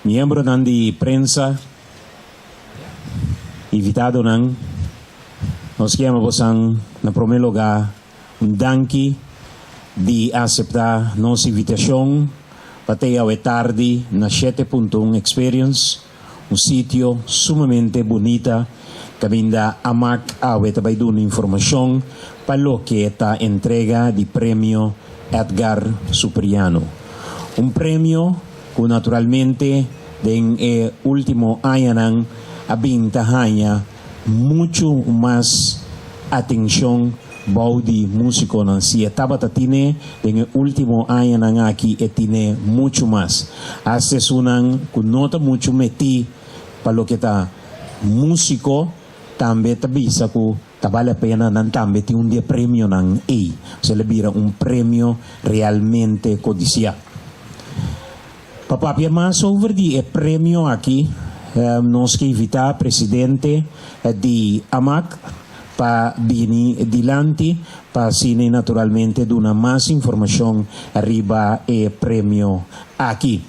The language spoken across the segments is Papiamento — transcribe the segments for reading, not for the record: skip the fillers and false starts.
Miembronan di prensa, invitadonan, nos ke yama bosan na prome lugá un danki di aseptá nos invitashon pa te awe tardi na shete punto un Experience, un sitio sumamente bunita kaminda Amak awe ta bai duna informashon pa loke ta entrega di Premio Edgar Supriano. Un premio ku naturalmente den e último añanan a bin ta haña muchu mas atenshon bou di músikonan. Si e tabata tine den e último añanan aki e tine muchu mas. Asta esunnan ku no ta muchu metí pa loke ta músiko tambe ta bisa ku ta bale pena nan tambe tin un di e premionan ei. Osea el a bira un premio realmente kodisiá. Pa papia mas over di e premio aki, nos ke invitá presidente di AMAC pa bini dilanti pa asina naturalmente duna mas informashon riba e premio aki,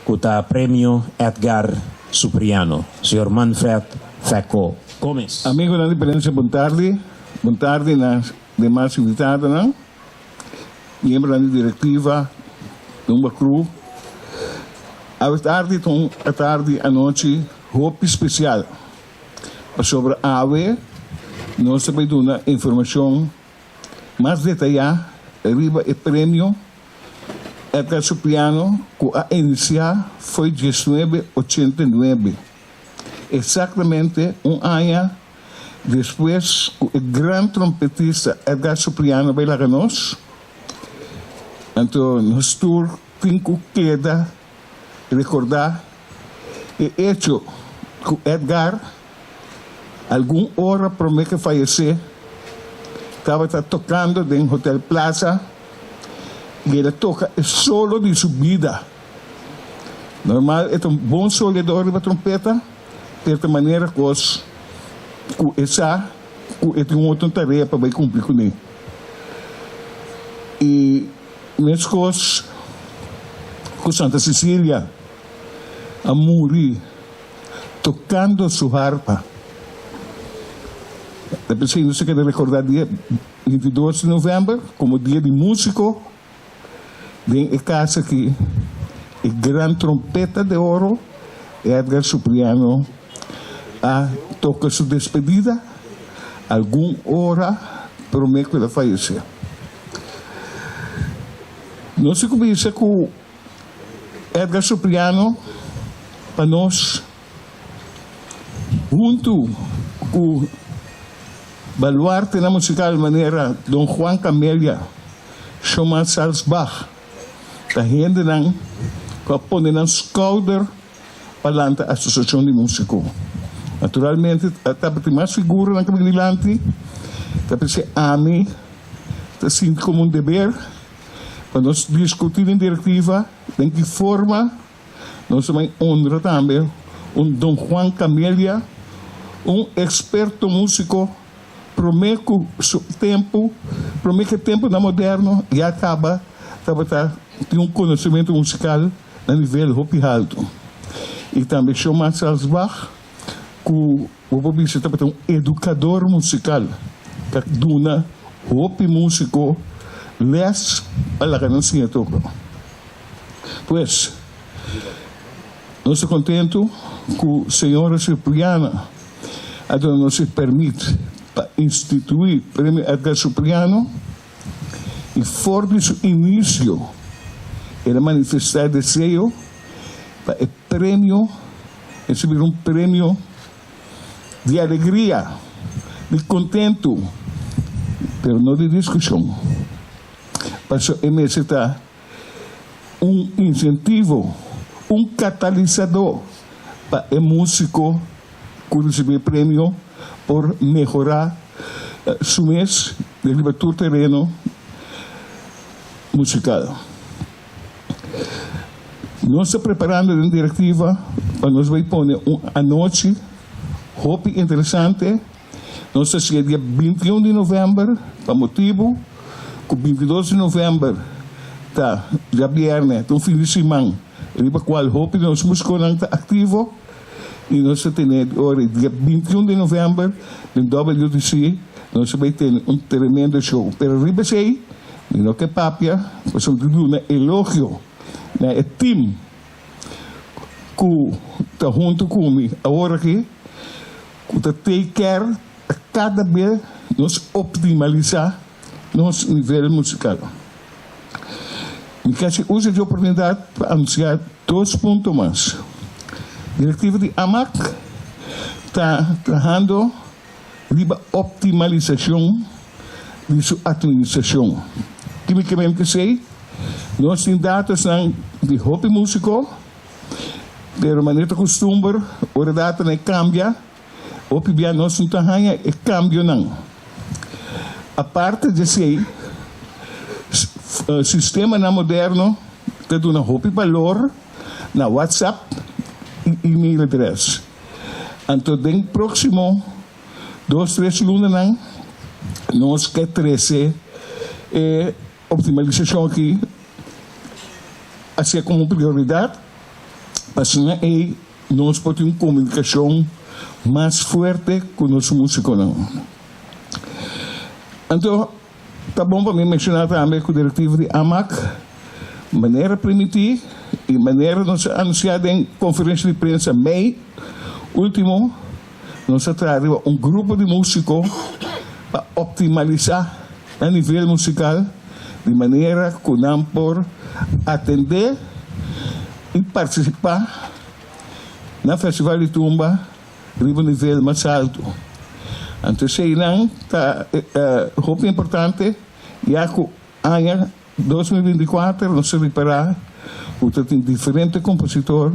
ku ta Premio Edgar Supriano. Señor Manfred Fecco Gomez. Amigonan di prensa bon tardi. Bon tardi na demas invitadonan. Miembronan di direktiva Tumba Crew, awe tardi ta un atardi anochi hopi spesial pasobra awe nos ta bay duna informashon mas detayá riba e premio Edgar Supriano ku a inisiá fo'i diesnuebe ochenta i nuebe, eksaktamente un aña Despues ku e gran trompetista Edgar Supriano bai laga nos, anto nos tur tin ku keda rekordá e echo ku Edgar algun ora promé ku e fayesé tabata tokando den Hotel Plaza i el a toka e solo di su bida. Normal e ta un bon soleador riba trompeta. E ta manera kos ku e sa ku e tin un otro tarea pa bai kumpli kuné. I meskos ku Santa Cecilia a muri tokando su harpa. Ta p'esei nos ta keda rekordá dia 22 di novèmber komo dia di músiko. Den e kas aki e gran trompeta de oro Edgar Supriano a toka su despedida algun ora prome ku el a fayesé. Nos a kuminsa ku Edgar Supriano pa nos huntu ku baluartenan musikal manera Don Juan Camelia, Shoman Salsbach ta hendenan ku a pone nan skouder pa lanta Asosiashon di Músiko. Naturalmente tabatin mas figuranan ku a bini dilanti, ta p'esei ami ta sinti komo un deber pa nos diskutí den direktiva den ki forma nos ta bai honra tambe un Don Juan Camelia, un eksperto músiko. Promé ku su tempu, promé ku e tempunan moderno ya kaba tabata tin un konosementu musikal na nivel hopi haltu. I tambe Schumann Salzbach ku bo por bisa tabata un edukador musikal ta duna hopi músiko lès pa laga nan siña toka. Pues, nos ta kontentu ku señora Cipriana a duna nos e permit pa instituí Premio Edgar Supriano i for di su inisio el a manifestá e deseo pa e premio mester bira un premio di alegria, di kontentu, pero no di diskushon, pasobra e mester ta un insentivo, un katalisadó pa e músiko ku risibí e premio por mehorá su mes riba tur tereno musikal. Nos ta preparando den direktiva pa nos bai pone un anochi hopi interesante. Nos ta sigue dia 21 di novèmber pa motibu ku 22 di novèmber ta djabièrnè, ta un fin di siman. riba kual hopi di nos músikonan ta aktivo i nos ta tene ora dia 21 di novèmber den WTC nos ta bai tene un tremendo show. Pero riba esei mi no ke papia pasobra mi ta duna elogio na e team ku ta huntu ku mi awor aki ku ta take care pa kada be nos optimalisá nos nivel musikal. Mi ke hasi uso di oportunidat pa anunsiá dos punto mas. Direktiva di AMAC ta trahando riba optimalisashon di su atministrashon. Ki mi ke men ku esei? Nos tin datosnan di hopi músiko, pero manera ta kustumber ora datonan e kambia, Hopi bia nos no ta haña e kambionan. Aparte di esei, sistemanan moderno ta duna hopi balor na WhatsApp i email adres. Anto den próksimo dos tres lunanan nos ke trese e optimalisashon aki hasié komo prioridat pa asina ei Nos por tin un komunikashon mas fuerte ku nos músikonan. Anto, ta bon pa mi menshoná tambe ku direktiva di AMAC, manera primintí i manera nos a anunsiá den konferensia di prensa mei último, nos a traha riba un grupo di músiko pa optimalisá nan nivel musikal di manera ku nan por atendé i partisipá na Festival di Tumba riba un nivel mas altu. Anto eseinan ta hopi importante ya ku aña 2024 nos a ripará ku ta tin diferente kompositor,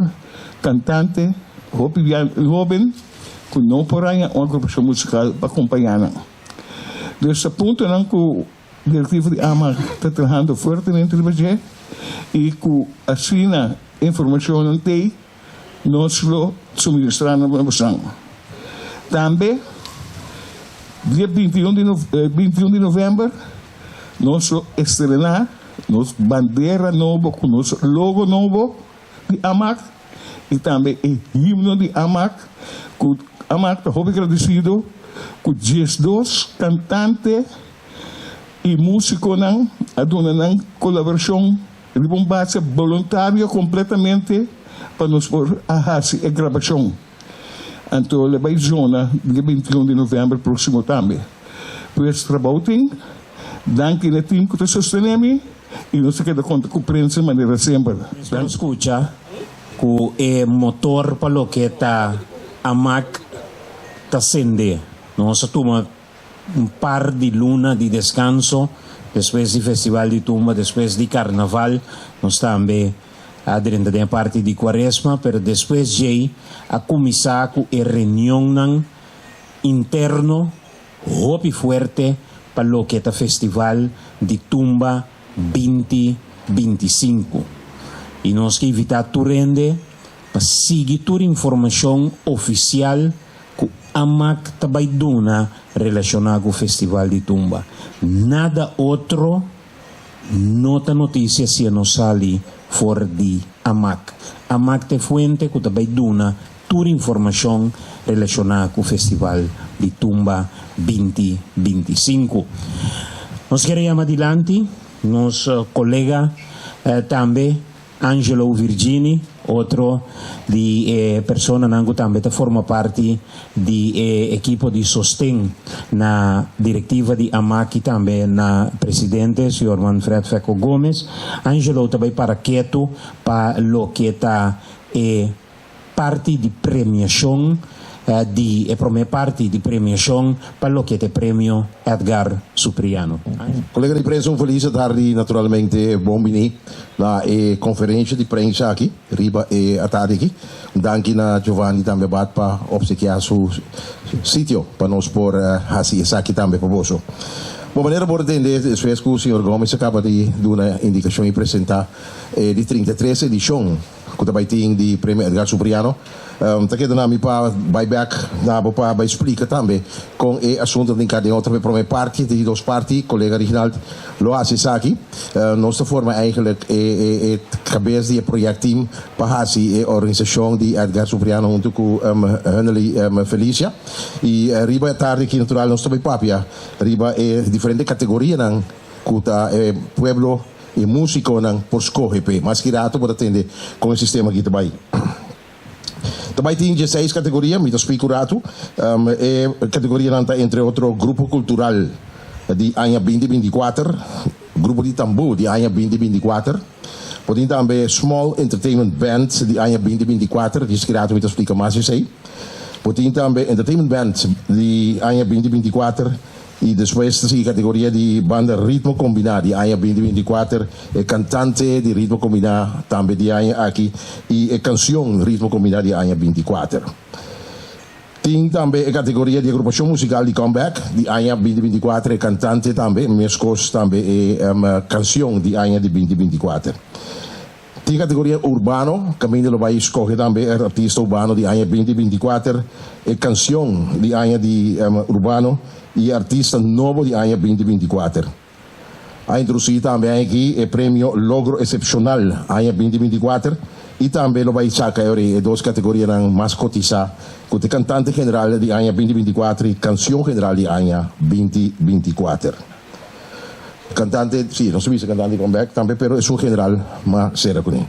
kantante hopi hoben ku no por haña un agrupashon musikal pa kompañá nan. Dus ta puntonan ku Direktiva di AMAC ta trahando fuertemente riba dje i ku asina informashonnan t'ei nos lo suministrá na bosan. Tambe dia 21 di 21 di novèmber nos lo estrená nos bandera nobo ku nos logo nobo di AMAC i tambe e himno di AMAC ku AMAC ta hopi gradisido ku 12 kantante i músikonan a duna nan kolaborashon riba un base boluntario kompletamente pa nos por a hasi e grabashon. Anto lo bai zona dia 21 di novèmber próksimo tambe. Pues trabou tin. Danki na e tim ku ta sostené mi i nos ta keda konta ku prensa manera semper. Nos por skucha ku e motor pa loke ta amak ta sende. Nos a tuma un par di luna di deskanso despues di Festival di Tumba, despues di Karnaval. Nos tambe a drenta den e parti di Kuaresma, pero despues djei a kuminsá ku e reunionnan interno hopi fuerte pa loke ta Festival di Tumba 2025. I nos ke invitá tur hende pa sigui tur informashon ofisial ku AMAC ta bai duna relashoná ku Festival di Tumba. Nada otro no ta notisia si e no sali for di AMAC. AMAC ta e fuente ku ta bai duna tur informashon relashoná ku Festival di Tumba 2025. Nos kere yama dilanti nos kolega tambe. Angelo Virgini, otro di e personanan ku tambe ta forma parti di e ekipo di sosten na direktiva di amak i tambe na presidente, señor Manfred Fecco Gomez. Angelo ta bai para ketu pa loke ta e parti di premiashon di e promé parti di premiashon pa loke ta e premio Edgar Supriano. Kolega di prensa un felis atardi naturalmente bon bini na e konferensha di prensa aki riba e atardi aki. Un danki na Giovanni tambe Abad pa opsekiá su sitio pa nos por hasi esaki tambe pa boso. Bon manera por tende despues ku señor Gomez a kaba di duna indikashon i presentá e di 33 edishon ku ta bai tin di Premio Edgar Supriano. Ta keda na mi pa bai bek na bo pa bai splika tambe kon e asuntu ta hinká den otro. Pa e promé parti di dos parti kolega Rignald lo hasi esaki. Nos ta forma eigenlijk e e kabes di e projectteam pa hasi e organisashon di Edgar Supriano huntu ku Hunnely Felicia. I riba e tardi aki natural nos ta bai papia riba e diferente kategorianan ku ta e pueblo e músikonan por skohe p'e. Maske rato bo ta tende kon e sistema aki ta bai. Ta bai tin dieseis kategoria, mi ta splika un ratu. E kategorianan ta entre otro Grupo Kultural di aña 2024, Grupo di Tambú di aña 2024. Bo tin tambe Small Entertainment Band di aña 2024, djis ki ratu mi ta splika mas esei. Bo tin tambe Entertainment Band di aña 2024 i despues ta sigui kategoria di Banda Ritmo Kombiná di aña 2024, e Kantante di Ritmo Kombiná tambe di aña aki i e Kansion Ritmo Kombiná di aña 24. Tin tambe e kategoria di Agrupashon Musikal di Comeback di aña 2024, e Kantante tambe, meskos tambe e Kansion di aña di 2024. Tin kategoria urbano, kaminda lo bai skohe tambe e artista urbano di aña 2024, e kansion di aña di urbano i e artista nobo di aña 2024. A introdusí tambe aña aki e premio Logro Esepshonal aña 2024 i tambe lo bai saka e ora ei e dos kategorianan mas kotisá ku ta e kantante general di aña 2024 i kansion general di aña 2024. Kantante, si, nos ta bisa kantante come back tambe, pero esun general mas sera kuné.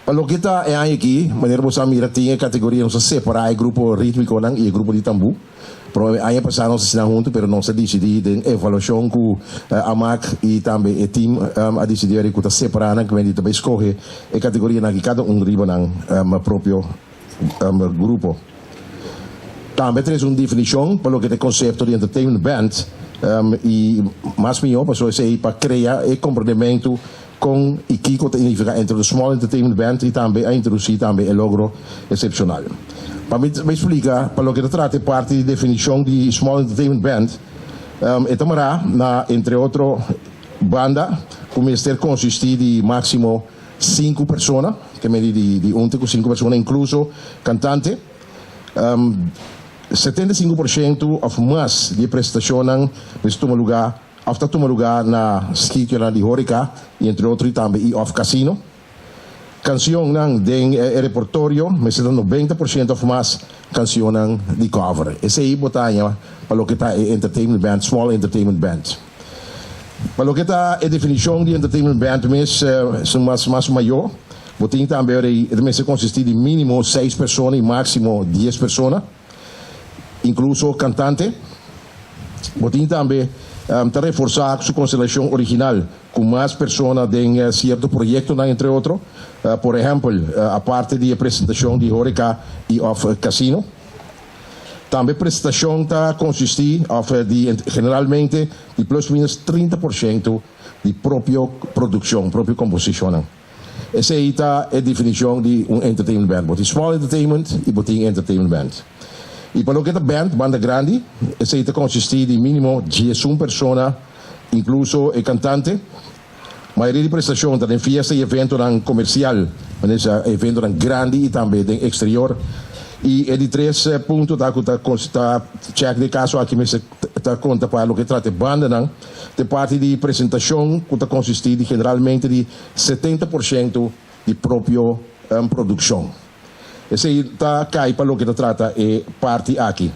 Pa loke ta e aña aki, manera bo sa mira tin e kategoria, nos a separá e grupo rítmikonan i e grupo di tambú. Prome aña pasá nos a sina huntu, pero nos a disidí den evaluashon ku Amak i tambe e tim a disidí ori ku ta separá nan, ku ta bai skohe e kategorianan aki kada un riba nan propio grupo. Tambe trese un definishon pa loke ta e konsepto di entertainment band i mas mihó pasobra esei pa krea e komprendementu kon i kiko ta signifiká entre small entertainment band i tambe a introdusí tambe e logro esepshonal. Pa mi bai splika pa loke ta trata e parti di definishon di small entertainment band e ta mará na entre otro banda ku mester konsistí di máksimo sinku persona, ke medi di un te ku sinku persona inkluso kantante. 75% òf mas di e prestashonnan mester tuma lugá òf ta tuma lugá na sitionan di hóreka i entre otro i tambe i òf kasino. Kansionnan den e repertorio mester ta 90% òf mas kansionnan di cover. Esei bo ta haña pa loke ta e entertainment band, small entertainment band. Pa loke ta e definishon di entertainment band mes esun mas mas mayó. Bo tin tambe ora ei e mester konsistí di mínimo seis persona i máksimo dies persona, inkluso kantante. Bo tin tambe ta reforsá su konstelashon original ku mas persona den sierto proyektonan, entre otro, por ehèmpel, aparte di e presentashon di hóreka i òf kasino. Tambe prestashon ta konsistí òf di generalmente di plus minus 30% di propio produkshon, propio komposishonnan. Esei ta e definishon di un entertainment band. Bo tin small entertainment i bo tin entertainment band. I pa loke ta band, banda grandi, esei ta konsistí di mínimo 11 persona, inkluso e kantante. Mayoria di prestashon ta den fiesta i eventonan komersial, manera sa eventonan grandi i tambe den eksterior. I e di tres punto ta ku ta ta chèk den kaso aki mester ta konta pa loke trata e bandanan te parti di presentashon ku ta konsistí di generalmente di 70% di propio produkshon. Esei ta kai pa loke ta trata e parti aki.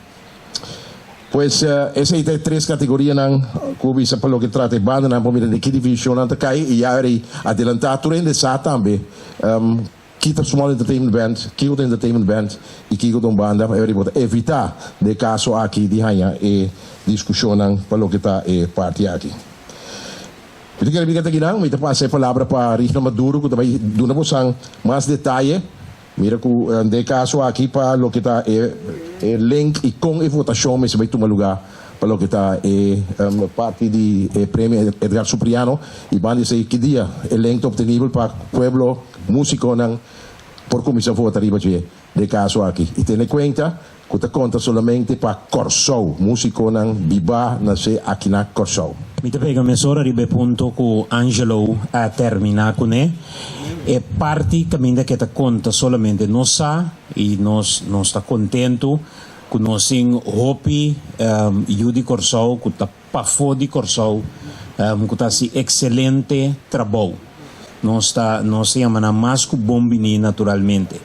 Pues esei ta e tres kategorianan ku bo bisa pa loke trata e bandanan por mira den ki divisionnan ta kai i ya rei adelantá tur hende sa tambe ki ta small entertainment band, kiko ta entertainment band i kiko ta un banda pa bo ta evitá den e kaso aki di haña e diskushonnan pa loke ta e parti aki. Mi ta kere bika ta kinan, mi ta pasa e palabra pa Rigna Maduro ku ta bai duna bosan mas detaye. Mira ku den e kaso aki pa loke ta e link i kon e votashon mester bai tuma lugá pa loke ta e parti di e premio Edgar Supriano i banda esei ki dia e link ta optenibel pa pueblo musikonan por kuminsá vota riba dje den e kaso aki i tene kuenta ku ta konta solamente pa Kòrsou musikonan bibá nasé aki na Kòrsou. Mi ta pega mesora riba e punto ku Angelo a terminá kuné. E parti kaminda ke ta konta solamente nos sa i nos nos ta kontentu ku nos tin hopi yu di Kòrsou ku ta pafó di Kòrsou ku ta hasi ekselente trabou. Nos ta nos ta yama nan mas ku bon biní naturalmente.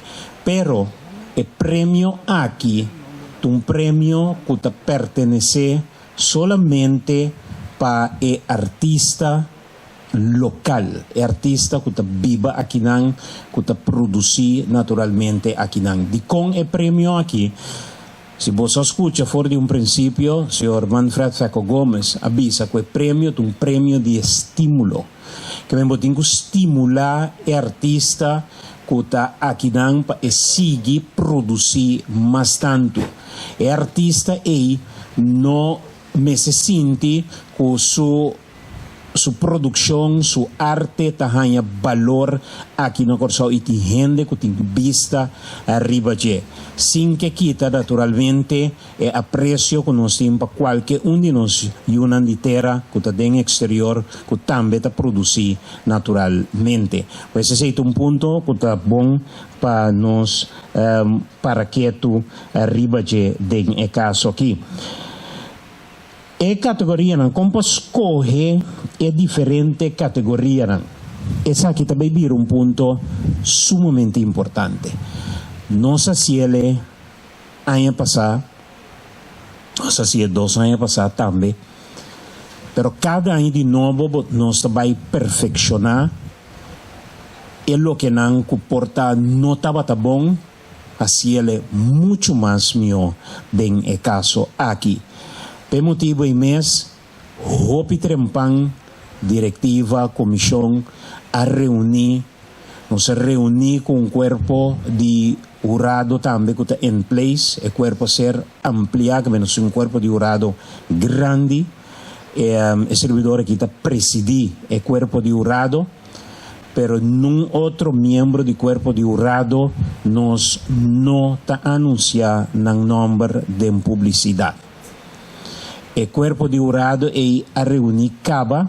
Pero e premio aki ta un premio ku ta pertenesé solamente pa e artista lokal, e artista ku ta biba akinan, ku ta produsí naturalmente akinan. Dikon e premio aki? Si boso a skucha for di un prinsipio, señor Manfred Fecco Gomez a bisa ku e premio ta un premio di estímulo. Ke men bo tin ku stimulá e artista ku ta akinan pa e sigui produsí mas tantu. E artista ei no mester sinti ku su Su produkshon, su arte ta haña balor aki na Kòrsou i tin hende ku tin bista riba dje. Sin ke kita naturalmente e apresio ku nos tin pa kualke un di nos yunan di tera ku ta den eksterior ku tambe ta produsí naturalmente. Pues esei ta un punto ku ta bon pa nos para ketu riba dje den e kaso aki. E kategorianan, kon por skohe e diferente kategorianan? Esaki ta bay bira un punto sumamente importante. Nos a hasiel aña pasá, nos a hasié dos aña pasá tambe, pero kada aña di nobo bo nos ta bay perfekshoná e lokenan ku por ta no tabata bon, Hasiele muchu mas mihó den e kaso aki. P'e motibu ei mes, hopi trempan direktiva, komishon a reuní. Nos a reuní ku un kuerpo di hurado tambe ku ta in place. E kuerpo a ser ampliá, ke nos tin un kuerpo di hurado grandi. E sirbidor aki ta presidí e kuerpo di hurado. Pero nun otro miembro di cuerpo di hurado nos no ta anuncia nan nomber den publicidad. E cuerpo di hurado ey a reuni caba.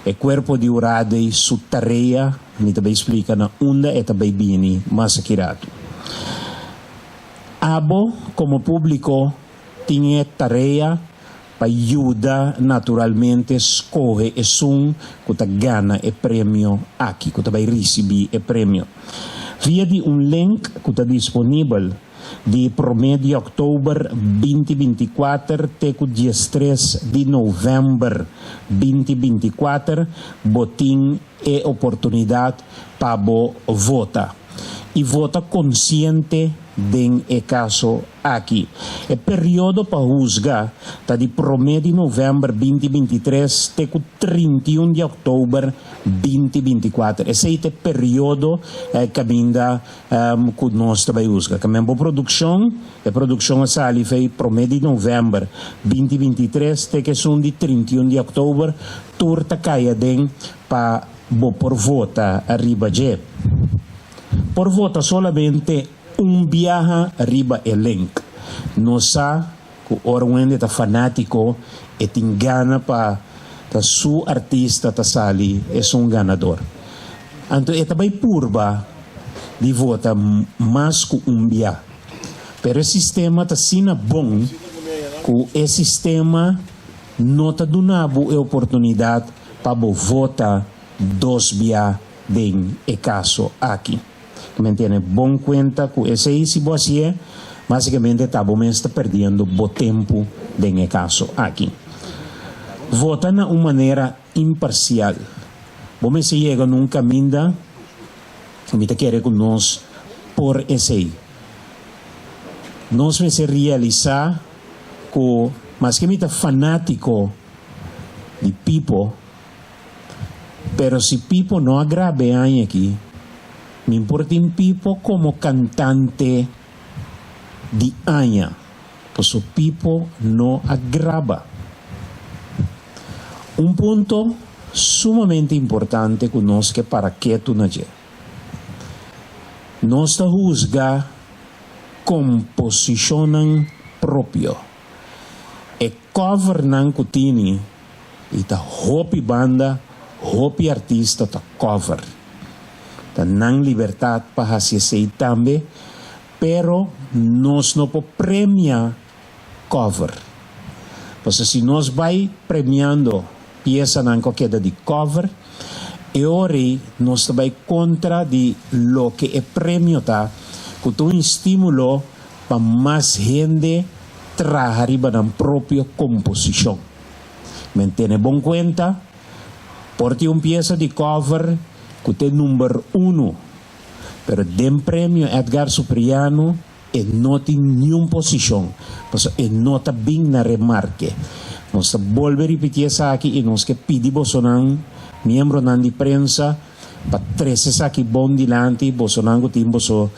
E cuerpo di hurado ey su tarea, mi ta bay splica na unda e ta bay bini mas aki rato. Abo como publico tin e tarea Pa yuda naturalmente skohe esun ku ta gana e premio aki, ku ta bai risibí e premio. Via di un link ku ta disponibel di promé di òktober 2024 te ku 13 di novèmber 2024 bo tin e oportunidat pa bo vota. I vota konsiente den e kaso aki. E periodo pa husga ta di promé di novèmber 2023 te ku 31 di òktober 2024. Esei ta e periodo kaminda ku nos ta bai husga. Kamen bo produkshon, e produkshon a sali fei promé di novèmber 2023 te ku esun di 31 di òktober, tur ta kai aden pa bo por vota riba dje. Por vota solamente un biaha riba e link. Nos sa ku ora un hende ta fanátiko e tin gana pa ta su artista ta sali esun ganador. Anto e ta bai purba di vota mas ku un bia. Pero e sistema ta asina bon ku e sistema no ta duna bo e oportunidat pa bo vota dos bia den e kaso aki. Men tene bon kuenta ku esei si bo hasié, basikamente ta bo mes ta perdiendo bo tempu den e kaso aki. Vota na un manera imparsial. Bo mester yega na un kaminda ku mi ta kere ku nos por esei. Nos mester realisá ku maske mi ta fanátiko di Pipo, Pero si Pipo no a graba e aña aki, mi por tin Pipo como cantante di aña, paso Pipo no a graba. Un punto sumamente importante cu nos ke para ketu na dje. Nos ta huzga composicionnan propio. E covernan cu tini I ta hopi banda, hopi artista ta cover. Ta nan libertat pa hasi esei tambe, pero nos no por premia cover. Pasobra si nos bai premiando piesanan ku a keda di cover, e ora ei nos ta bai kontra di loke e premio ta, ku ta un estímulo pa mas hende traha riba nan propio komposishon. Men tene bon kuenta, por tin un piesa di cover ku ta e number uno, pero den premio Edgar Supriano E no tin niun posishon, pasobra e no ta bin na remarke. Nos ta bolbe ripití esaki i nos ke pidi bosonan, miembronan di prensa, pa trese esaki bon dilanti, bosonan ku tin boso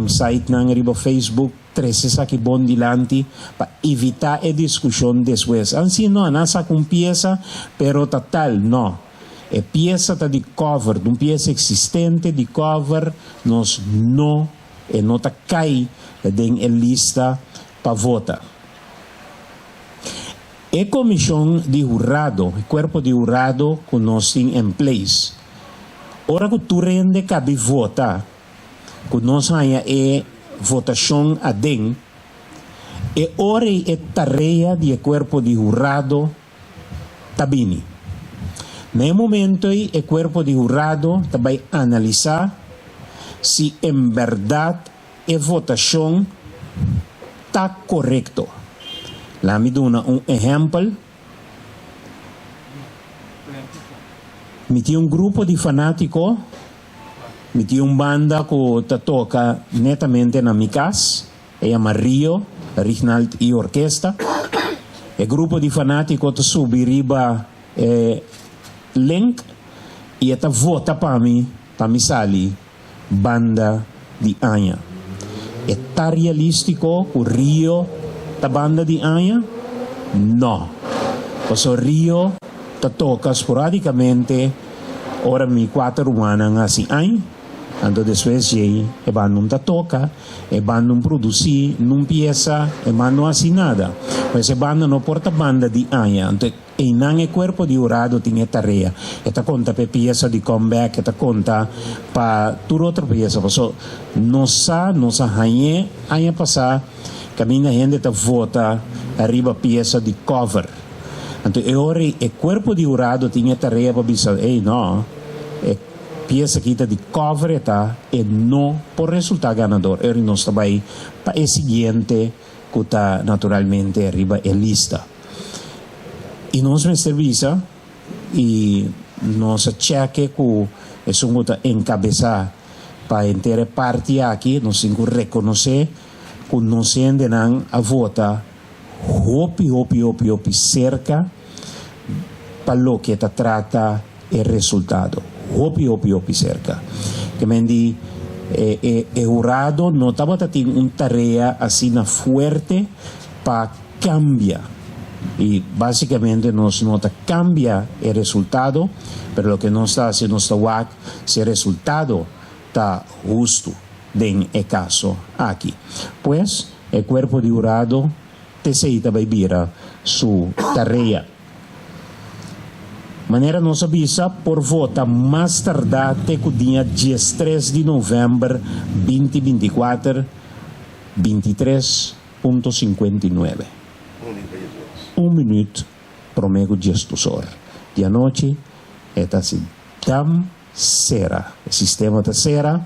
sitenan riba Facebook, trese esaki bon dilanti pa evitá e diskushon despues. Ansi no, nan a saka un piesa, pero ta tal. No. E piesa ta di cover, un piesa eksistente di cover, nos no. E no ta kai den e lista pa vota. E komishon di hurado, e kuerpo di hurado ku nos tin en place, ora ku tur hende kabi vota, ku nos haña e votashon aden, e ora ei e tarea di e kuerpo di hurado ta bini. Na e momento ei e kuerpo di hurado ta bai analisá si en bèrdat e votashon ta korekto. Laat mi duna un ehèmpel. Mi tin un grupo di fanátiko, mi tin un banda ku ta toka netamente na mi kas. E yama Rio, Rignald y Orkesta. E grupo di fanatico ta subi riba e link y e ta vota pa mi pa mi sali banda di aña. E ta realistico cu Rio ta banda di aña? No. Pasobra Rio ta toca sporadicamente ora mi cuater rumannan haci añ. Anto despues djei e bandun ta toka, e bandun produsí nun piesa, e band no hasi nada. Pues e banda no por ta banda di aña. Anto einan e kuerpo di hurado tin e tarea. E ta konta pa e piesa di comeback, e ta konta pa tur otro piesa. Paso nos sa, nos a hañ'é aña pasá kaminda hende ta vota riba piesa di cover. Anto e ora ei e kuerpo di hurado tin e tarea pa bisa, ey no, e. Pies aki ta di cover e ta e no por resulta ganador eri nos ta bay pa e siguiente cu ta naturalmente riba e lista. Y nos mester bisa y nos a cheke cu esun cu ta encabeza pa henter e parti aki nos tin cu reconoce cu nos hendenan a vota hopi hopi hopi hopi cerca pa loke ta trata e resultado. Hopi hopi hopi serka. Ke men di e e e hurado no tabata tin un tarea asina fuerte pa kambia. I basikamente nos no ta kambia e resultado, pero loke nos ta hasi nos ta wak si e resultado ta hustu den e kaso aki. Pues e kuerpo di hurado t'esei ta bai bira su tarea. Manera nos a bisa, por vota mas tardá te ku dia diestres di novèmber 2024, 23.59. Un minüt promé ku diesdos or di anochi e ta hasi dam sera. E sistema ta sera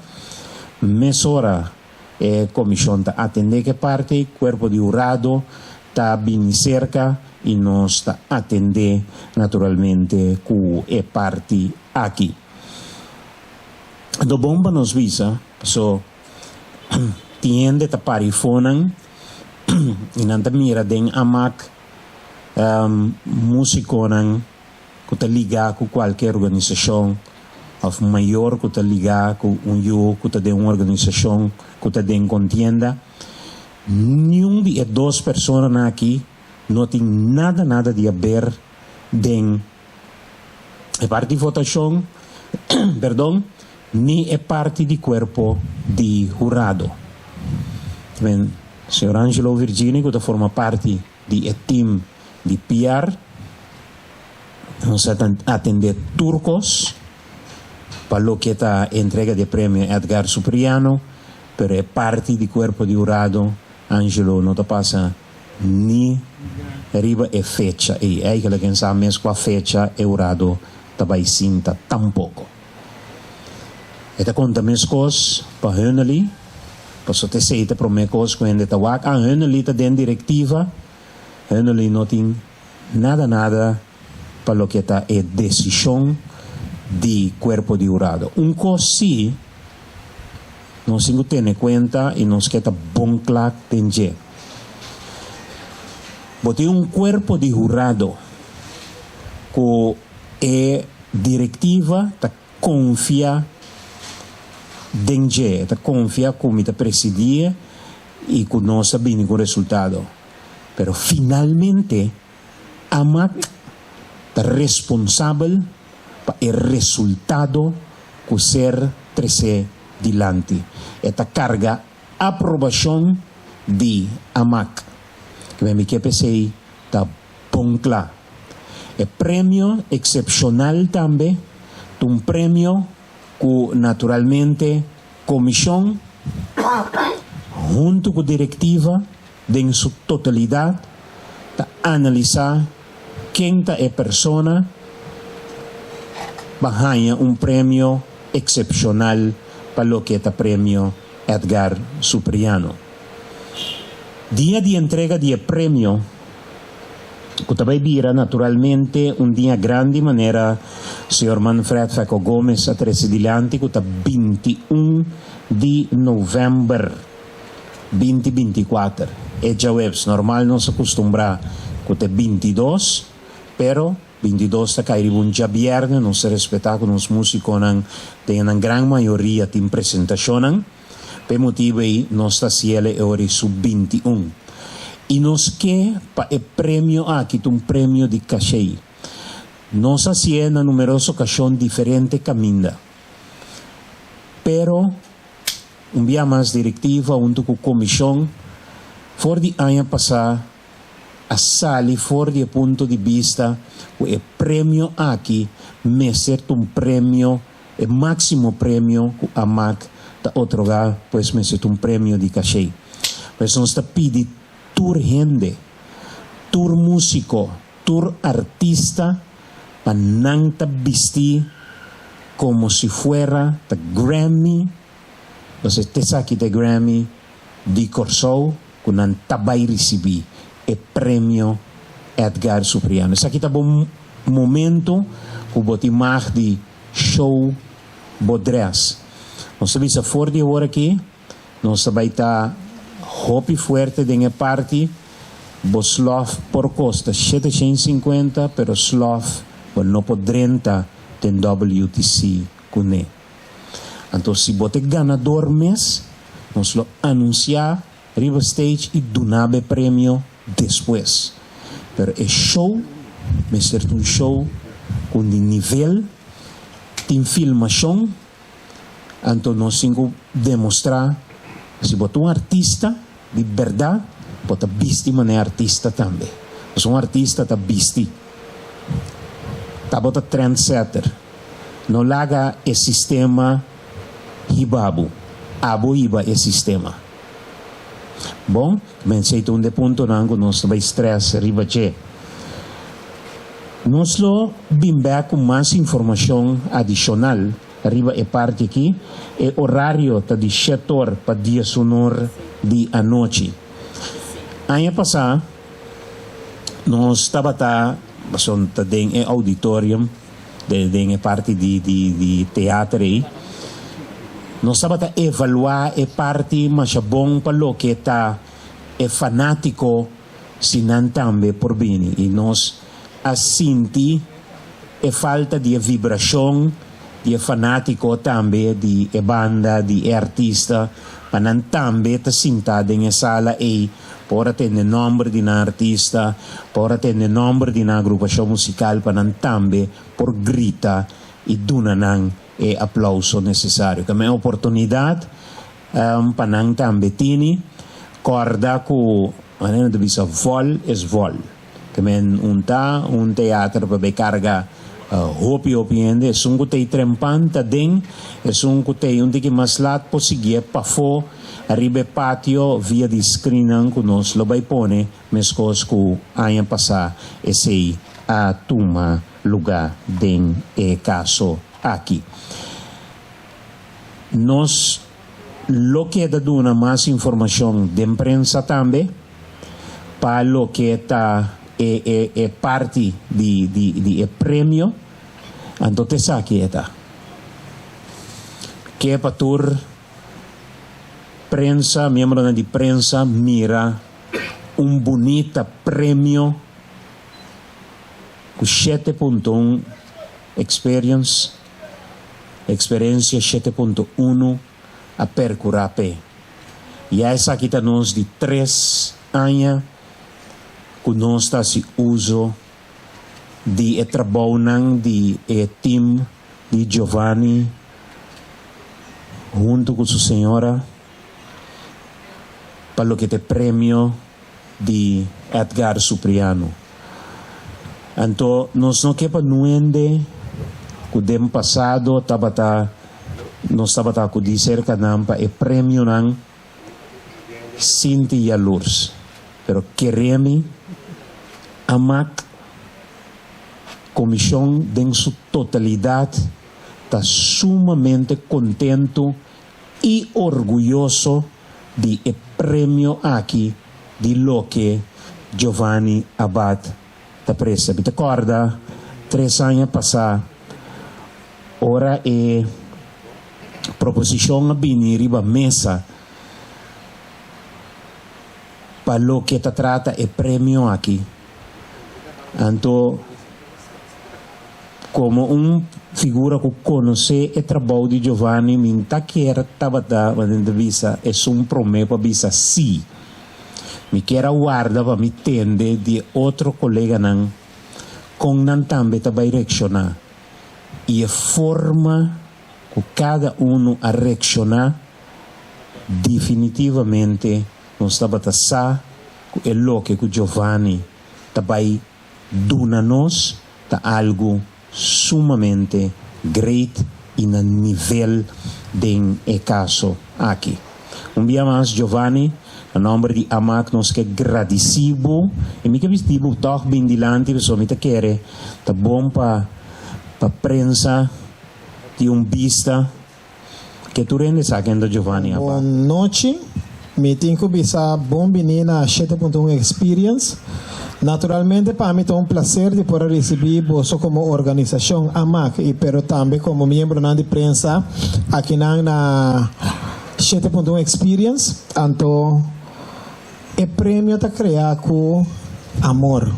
mesora. E komishon ta atendé ku e parti, kuerpo di hurado ta bini serka i nos ta atendé naturalmente ku e parti aki. Do bon pa nos bisa, paso tin hende ta pari fonan i nan ta mira den amak musikonan ku ta ligá ku kualke organisashon òf mayor ku ta ligá ku un yu ku ta den un organisashon ku ta den kontienda, niun di e dos personanan aki no tin nada nada di haber den e parti di votashon, perdon, ni e parti di kuerpo di hurado. Men, señor Angelo Virgini ku ta forma parti di e team di PR. Nos a atendé tur kos. Pa loke ta entrega di e premio Edgar Supriano, pero e parti di cuerpo di hurado Angelo no ta pasa ni riba e fecha ei. Eigenlijk en sa mes cua fecha e hurado ta bay sinta tampoco. E ta conta mescos pa Hunnely, pasobra ta esey ta prome cos cu hende ta wak. Ah, Hunnely ta den directiva, Hunnely no tin nada nada pa loke ta e desishon di kuerpo di hurado. Un kos sí nos tin ku tene kuenta i nos ke ta bon kla den dje. Bo tin un kuerpo di hurado ku e direktiva ta konfia den dje, e ta konfia ku mi ta presidié i ku nos ta bini ku resultado. Pero finalmente Amak ta responsabel pa e resultado ku ser tresé dilanti. E ta karga aprobashon di Amak. Kimen mi ke p'esei ta bon kla. E premio eksepshonal tambe ta un premio ku naturalmente komishon huntu ku direktiva den su totalidat ta analisá ken ta e persona pa haña un premio eksepshonal pa loke ta Premio Edgar Supriano. Dia di entrega di e premio, ku ta bai bira naturalmente un dia grandi manera señor Manfred Feco Gomez a trese dilanti ku ta 21 di novèmber. 20 binticuater. E djaweps normal nos a custumbrá cu ta e 22, pero 22 ta cay riba un djabierne, nos ta respetá cu nos musiconan den nan gran mayoria tin presentacionnan, p'e motibo ey nos ta haciele e ora su 21. Y nos ke pa e premio aki ta un premio di cachey. Nos a hacié na numeroso ocasion diferente caminda, pero. Un bia mas direktiva huntu ku komishon for di aña pasá a sali for di e punto di bista ku e premio aki mester ta un premio, e máksimo premio ku Amak ta otorgá, pues mester ta un premio di kashé. Pues nos ta pidi tur hende, tur músiko, tur artista pa nan ta bisti komo si fuera ta Grammy, entonces t'esaki ta e Grammy di Kòrsou ku nan ta bai risibí e premio Edgar Supriano. Esaki ta bo momento ku bo tin mag di show bo dress. Nos ta bisa for di awor aki. Nos ta bai ta hopi fuerte den e parti, bo slof por kosta 750 pero slof bo no por drenta den WTC kuné. Anto si bo ta e ganador mes, nos lo anunsiá riba stage i duna bo e premio despues. Pero e show mester ta un show ku di nivel, tin filmashon. Anto nos tin ku demostrá si bo ta un artista di bèrdat, bo ta bisti manera artista tambe. Pasobra un artista ta bisti. Ta bo ta trendsetter. No laga e sistema hiba bo. Abo hiba e sistema. Bon, mensei ta un di e puntonan ku nos ta bai stress riba dje. Nos lo bin bek ku mas informashon adishonal riba e parti aki. E orario ta di shet'or pa diesunor di anochi. Aña pasá nos tabata, pasobra ta den e auditorium, den e parti di di teater ei, nos tabata evaluá e parti masha bon pa loke ta e fanátiko. Si nan tambe por bini i nos a sinti e falta di e vibrashon di e fanátiko tambe di e banda, di e artista, pa nan tambe ta sintá den e sala ei por a tende nòmber di nan artista, por a tende nòmber di nan agrupashon musikal pa nan tambe por grita i duna nan e aplauso nesesario. Kamba e oportunidat Pa nan tambe tini corda cu manera nan ta bisa vol es vol. Ke men un ta un teater pa bay carga Hopi hopi hende, esun ku ta ei trempan ta den, esun ku ta ei un tiki mas lat por siguié pafó ariba e patio via di screennan ku nos lo bai pone meskos ku aña pasá esei a tuma lugá den e kaso aki. Nos lo keda duna mas informashon den prensa tambe pa loke ta e e e parti di di di e premio. Anto ta esaki e ta. Ke pa tur prensa, miembronan di prensa mira un bunita premio ku 7.1 experience. Experencia 7.1 a percura p'e. Ya esaki ta nos di tres aña cu nos ta haci uzo di e trabounan di e team di Giovanni hunto cu su señora pa loke ta e premio di Edgar Supriano. Anto nos no ke pa nuende ku den pasado tabata nos tabata akudí serka nan pa e premionan sinti yalurs. Pero kere mi a mak komishon den su totalidat ta sumamente kontentu i orguyoso di e premio aki di loke Giovanni Abad ta presta. Mi ta kòrda tres aña pasá ora e proposishon a bini riba mesa pa loke ta trata e premio aki. Anto Komo un figura ku konosé e trabou di Giovanni, mi n'ta kier tabata, manera ta bisa, esun promé pa bisa sí. Mi kier a warda pa mi tende di e otro koleganan kon nan tambe ta bai reakshoná. I e forma ku kada unu a reakshoná, definitivamente nos tabata sa ku e loke ku Giovanni ta bai duna nos ta algu sumamente great y na nivel den e caso aki. Un bia mas Giovanni, na nomber di Amak nos ke gradici bo y mi ke bisti bo tog bin dilanti pasobra mi ta kere ta bon pa pa prensa tin un bista Ke tur hende sa ken ta Giovanni Abad. Bon nochi. Mi tin ku bisa bon bini na 7.1 Experience. Naturalmente pa mi ta un plaser di por a risibí boso komo organisashon AMAC i pero tambe komo miembronan di prensa akinan na 7.1 Experience. Anto e premio ta krea ku amor.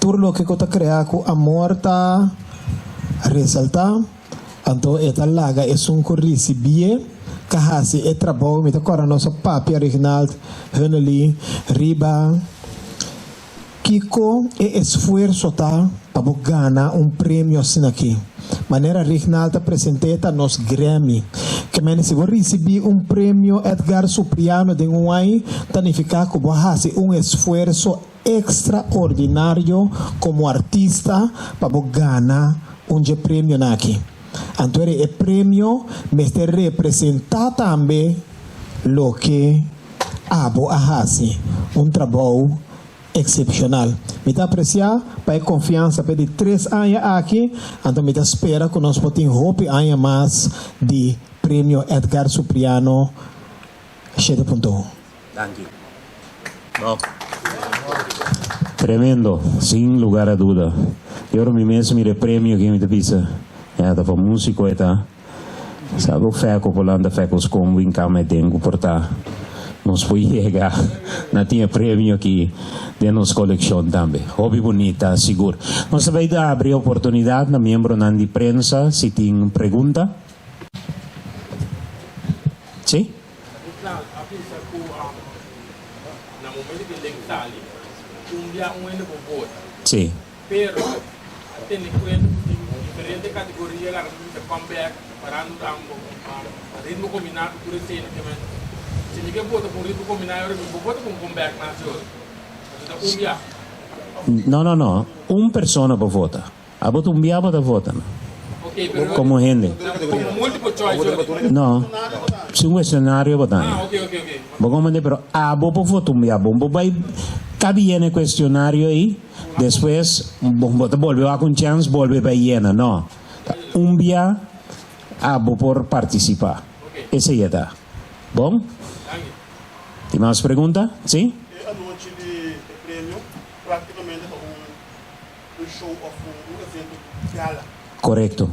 Tur loke ku ta krea ku amor ta resaltá, anto e ta laga esun ku risibié ka hasi e trabou. Mi ta kòrda nos a papia Rignald Hunnely riba kiko e esfuerso ta pa bo gana un premio asin'aki. Manera Rignald ta present'é ta nos Grammy. Ke mende si bo risibí un premio Edgar Supriano den un ai ta nifiká ku bo a hasi un esfuerso Extraordinario como artista pa bo gana un dje premionan aki. Anto ere e premio mester representa tambe loke abo a haci, un trabou excepcional. Mi ta aprecia pa e confiansa p'e di tres aña aki, anto mi ta spera cu nos por tin hopi aña mas di Premio Edgar Supriano 7.1. Danki. No. Tremendo, sin lugar a duda. Y ora mi mes mira e premio aki mi ta bisa, ya ta pa musico e ta. Sabe o feco por lanta fecos combo in cama e den cu por ta nos por yega na tin e premio aki den nos coleccion tambe. Hopi bunita sigur. Nos ta bay ta abri oportunidad na miembronan di prensa si tin pregunta. Si? Islam a bisa ku na momento ku e lei sali, un bia un hende por vota. Sí. Pero a tene kuenta ku tin diferente kategoria laga nos bisa come back, parando ritmo kombiná ku tur esena ke men. Si mi ke vota ku un ritmo kombiná e ora mi por vota ku un come back mas e ora. Pasobra ta un bia. No, no, no. Un persona por vota. Abo ta un bia bo ta vota no? Como hende. No, si un cuestionario bo ta haña. Bo comprende? Pero abo por vota un bia bon. Bo bai cabi yena e cuestionario ei, despues bo ta bolbe wak un chance bolbe bai yena. No, ta un bia abo por participa. Esei e ta. Bon? Tin mas pregunta? Si? E anochi di e premio practicamente ta un un show of un evento di gala. Corecto.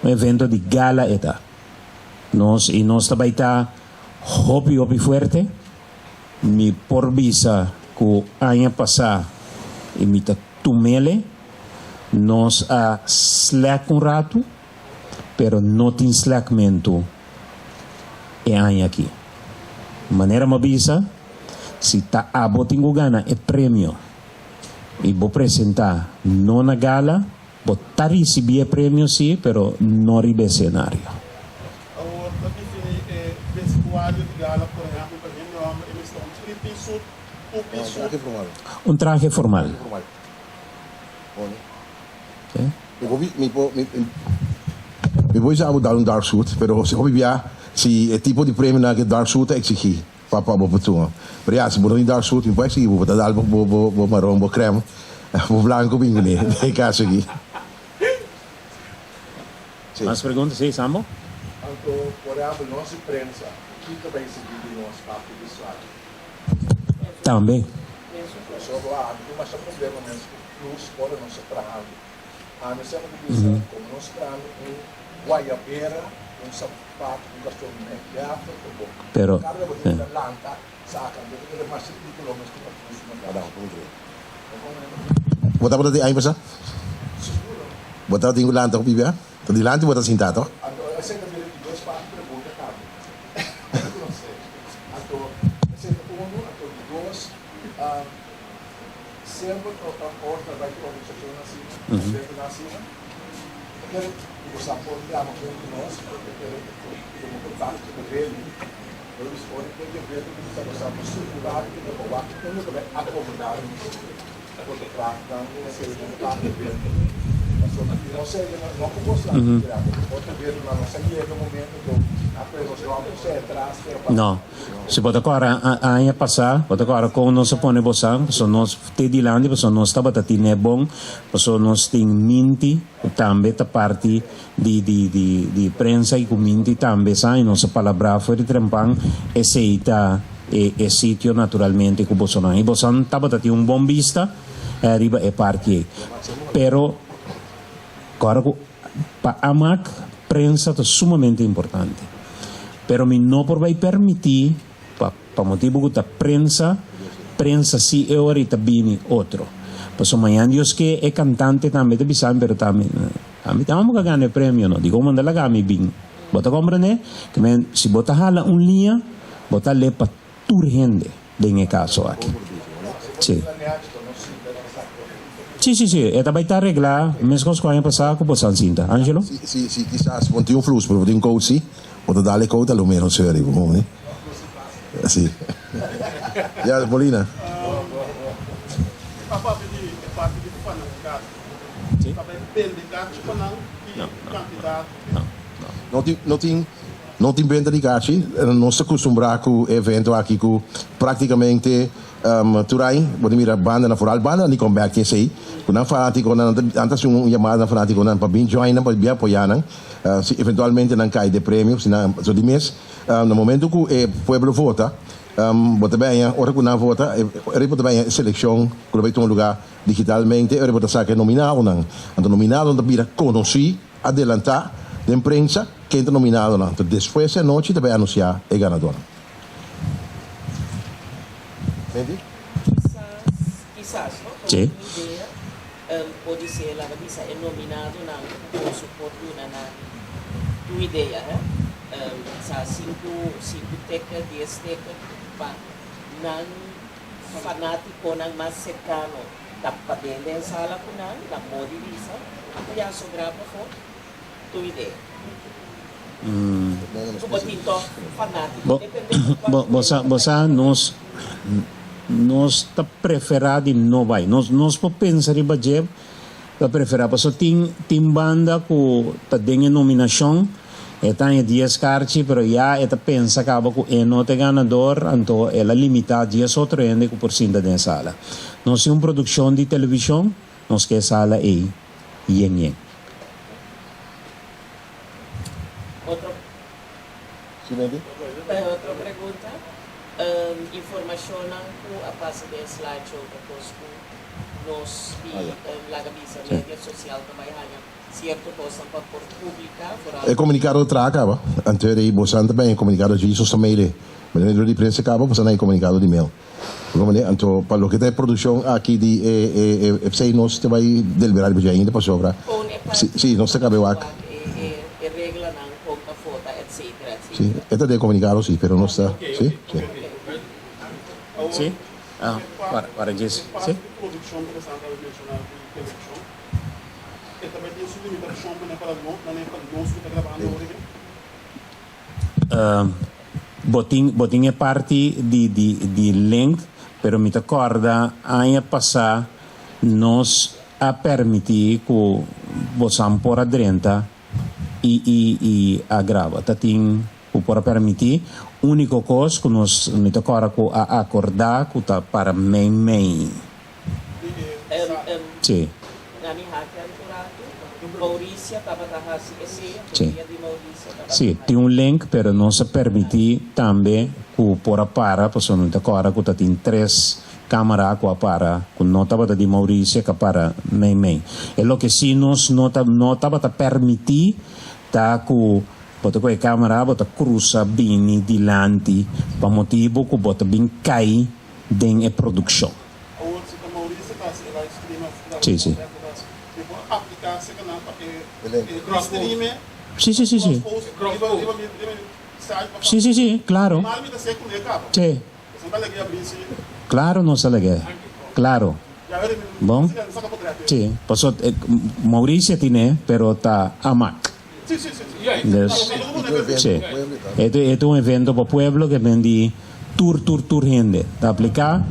Un evento di gala e ta. Nos y nos ta bay ta hopi hopi fuerte. Mi por bisa cu aña pasa y mi ta tumele nos a slack un rato pero no tin slackmento e aña aki. Manera mi a bisa si ta abo tin cu gana e premio y bo presenta no na gala, bo ta ricibi e premio si, pero no riba e escenario. Awor ta defini e vestuario di gala, por ehempel pa hende homber e mester un three piece suit, two piece suit. Un trahe formal. Mi por bisa bo dal un dark suit, pero hopi bia si e tipo di premionan ke dark suit ta exigi. Papa bo por tuma. Pero ya, si bo no tin dark suit, mi por exigi bo bo ta dal bo bo bo maron, bo crème, bo blanco bin kuné den e caso aki. Si. Mas pregunta? Si, Sambo? Anto, por ehempel, nos di prensa, kiko ta exigi di nos parti visual? Tambe. Pasobra ami tin masha problema mes ku plus ora nos ta trahando. Ami semper ta bisa, komo nos trahando un guayabera, un Pero, Bo tabata tin aña pasá? Bo tabatin ku lanta ku Bibia? Ta dilanti bo ta sintá toh? No. Si bo ta kòrda aña pasá, bo ta kòrda kon nos a pone bosan, pasobra nos te dilanti, pasobra nos tabata tine bon, pasobra nos tin minti ku tambe ta parti di di di di prensa i ku minti tambe sa i nos a palabrá for di trempan, esei ta e e sitio naturalmente ku bosonan. I bosan tabata tin un bon bista riba e parti ei. Pero kòrda ku pa amak prensa ta sumamente importante. Pero mi no por bai permití pa pa motibu ku ta prensa, prensa si e ora i ta bini otro. Pasobra mañan Dios ke e kantante tambe ta bisa mi pero ta mi ami tambe ka gana e premio no. Dikon bo no ta laga mi bin? Bo ta komprende? Ke men si bo ta hala un liña bo ta le pa tur hende den e kaso aki. Si. Si si si e ta bai ta regla meskos ku aña pasá ku bo san sinta. Angelo? Si si si kisas bo no tin un flus pero bo tin un coat si. Bo ta dal e coat a lo menos seri bo komprende? Si. Ya Molina. Ta papia di e parti di fanaticada. Ta bai bende kachi pa nan ki kantidat. No tin no tin no tin benta di kachi. Nos ta kustumbrá ku e evento aki ku praktikamente tur aña bo ta mira bandanan foral bandanan di comeback tin esei ku nan fanatikonan nan ta hasi un yamada na fanatikonan pa bin join nan pa bin apoyá nan. Si eventualmente nan kai den premio, si nan so di mes, na momento ku e pueblo vota, bo ta bèña, ora ku nan vota, ora bo ta bèña e selekshon ku lo bai tuma lugá digitalmente, ora bo ta saka e nominadonan. Anto nominadonan ta bira konosí adelantá den prensa ken ta nominadonan. Anto despues e anochi ta bai anunsiá e ganadónan. Wendy? Kisas, kisas, no? Sí. Un idea. Podisé laga bisa e nominadonan ku boso por duna nan tu idea, he? Sa sinku, sinku teken, dies teken pa nan fanátikonan mas serkano ta paden den sala ku nan, nan modi bisa, ku ya sobrá pafó, tu idea. Ku bo tin tòg fanátiko, depende di kuantu Bo, bo sa, bo sa nos. Nos ta preferá di no bai. Nos nos por pensa riba dje, Ta preferá paso tin tin banda ku ta den e nominashon e ta haña dies karchi pero ya e ta pensa kaba ku e no ta e ganador anto el a limitá dies otro hende ku por sinta den e sala. Nos tin un produkshon di televishon nos ke e sala ei yen yen. Otro otro pregunta, Informashonnan ku a pasa den e slideshow ta kos ku nos di laga bisa media sosial ta bai haña sierto kosnan pa por publiká foral. E komunikado traha kaba, anto e bosan ta bai e komunikado dje sos ta mail e. Manera dor di prensa kaba bosan na e komunikado di mail. Komprende? Anto pa loke ta e produkshon aki di e e e p'esei nos ta bai deliberá riba dje ainda pasobra Kon e si si nos ta kabe wak. wak e e e reglanan kon ta vota etcetera Si, etcetera. e ta den e komunikado si, pero nos ta si si. Si? Ah, para para djes E si. parti di produkshon ku bosan tabata menshoná di televishon, e ta bai tin su limitashon manera para no manera pa nos ku ta grabando ora ei? Bo tin bo tin e parti di di di link pero mi ta kòrda aña pasá nos a permití ku bosan por a drenta i i i a graba. Ta tin ku por a permití. Úniko kos ku nos mi ta kòrda ku a akordá ku ta para mei mei. Sí. Nami haki un ratu. Mauricia tabata hasi esei, Sí. dia di Mauricia tabata Sí, hasi. tin un link, pero nos a permití tambe ku por a para, pasobra mi ta kòrda ku ta tin tres kámara ku a para, ku no tabata di Mauricia, ku a para mei mei. E loke sí nos no ta no tabata permití ta ku bo ta ku e kámara bo ta krusa bini dilanti pa motibu ku bo ta bin kai den e produkshon. Awor si ta Mauricio ta hasi e live stream of ta Sí, sí. Roberto ta hasi, mi por aplica ese canal pa e e stream e Sí, sí, sí, sí. cross post riba riba mi riba mi site pa Sí, sí, sí, claro. Mal mi ta sey cu mi e caba. Sí. Pasobra ta lege abri si. Claro nos ta lege. Claro. Ya weri mi Bon. mi saca potret. Sí, paso Mauricio tine pero ta Amak. Sí, sí, sí, sí. Dus, sí. E ta e ta un evento pa pueblo ke ben di tur tur tur hende ta apliká.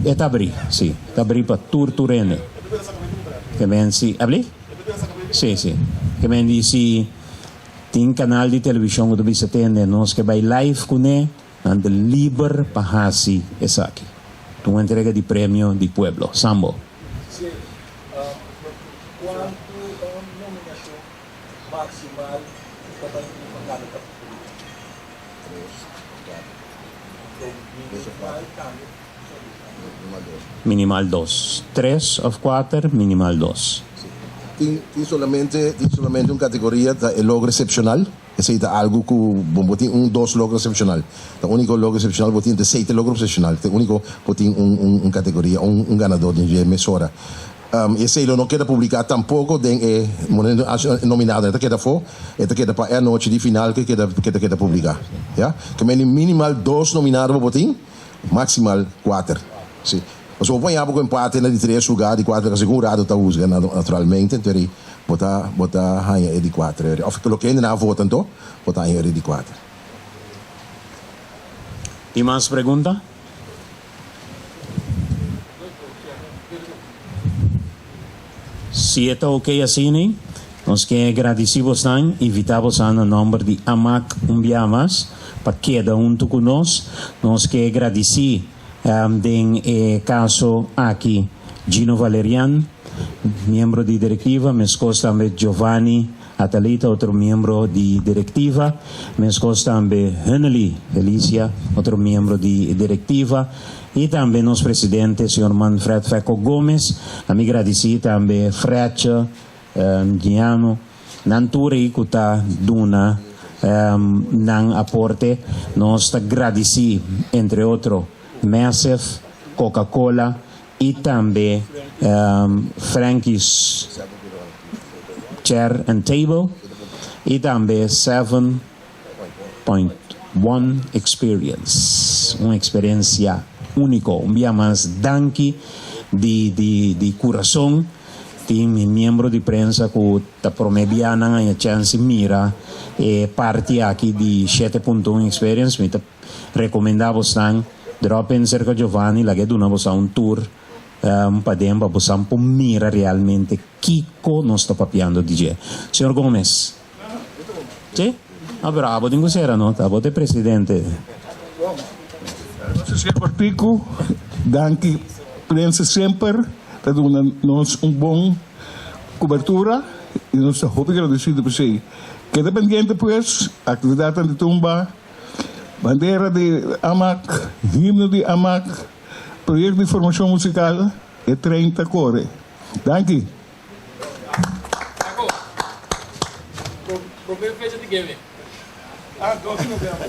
E ta abrí, sí. Ta abrí pa tur tur hende. Ke men si, abrí? Sí, sí. Ke men di si tin kanal di televishon ku ta bisa tende nos ke bai live kuné, nan ta liber pa hasi esaki. Ta un entrega di premio di pueblo. Sambo. Sí. Kuantu nominashon maksimal ta bai tin pa kada kategoria? Minimal dos. Tres òf kuater, minimal dos. Tin tin solamente tin solamente un kategoria ta e logro eksepshonal. Esei ta algu ku bo bo tin un dos logro eksepshonal. Ta úniko logro eksepshonal bo tin ta seite logro eksepshonal. Ta úniko bo tin un un un kategoria un un ganadó den dje mesora. I esei lo no keda publiká tampoko den e momento nominado. E ta keda afó, e ta keda pa e anochi di final ke keda ke ta keda publiká. Ya. Ke meni minimal dos nominado bo por tin, maksimal kuater. Si. Pasobra bo por haña bo ku empate na di tres lugá, di kuater lugá, segun rado ta husga naturalmente, anto eri bo ta bo ta haña e di kuater eri. Òf loke hende nan a vota anto, bo ta haña eri di kuater. Tin mas pregunta? Si e ta ok asina, nos ke gradisí bosnan, invitá bosan na nòmber di Amak un bia mas pa keda huntu ku nos. Nos ke gradisí den e kaso aki Gino Valerian, miembro di direktiva, meskos tambe Giovanni Atalita, otro miembro di direktiva, meskos tambe Hunnely Felicia, otro miembro di direktiva, i tambe nos presidente señor Manfred Fecco Gomez. Ami gradisí tambe Fredje Giano, nan tur ei ku ta duna nan aporte. Nos ta gradisí entre otro Massive, Coca-Cola i tambe Frankie's Chair and Table i tambe 7.1 Experience, un eksperensia úniko. Un bia mas danki di di di kurason. Tin mi miembro di prensa ku ta promé bia nan haña chèns di mira e parti aki di 7.1 Experience. Mi ta Recomenda bosnan drop in cerca Giovanni laga e duna bosan un tour paden pa bosan por mira realmente. kiko nos ta papiando di dje. Señor Gomez. Si? Ah, pero abo tin ku sera no, ta abo ta e presidente. Nos a ser kortiku. Danki prensa semper ta duna nos un bon kubertura i nos ta hopi gradesido pa esei. Keda pendiente pues, aktividatnan di tumba, bandera di Amak, himno di Amak, proyekto di formashon musikal, e trein ta kore. Danki. Paco, prome fecha di game? Ah, 2 di november.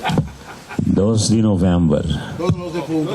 2 di november. Todos nos defuntos.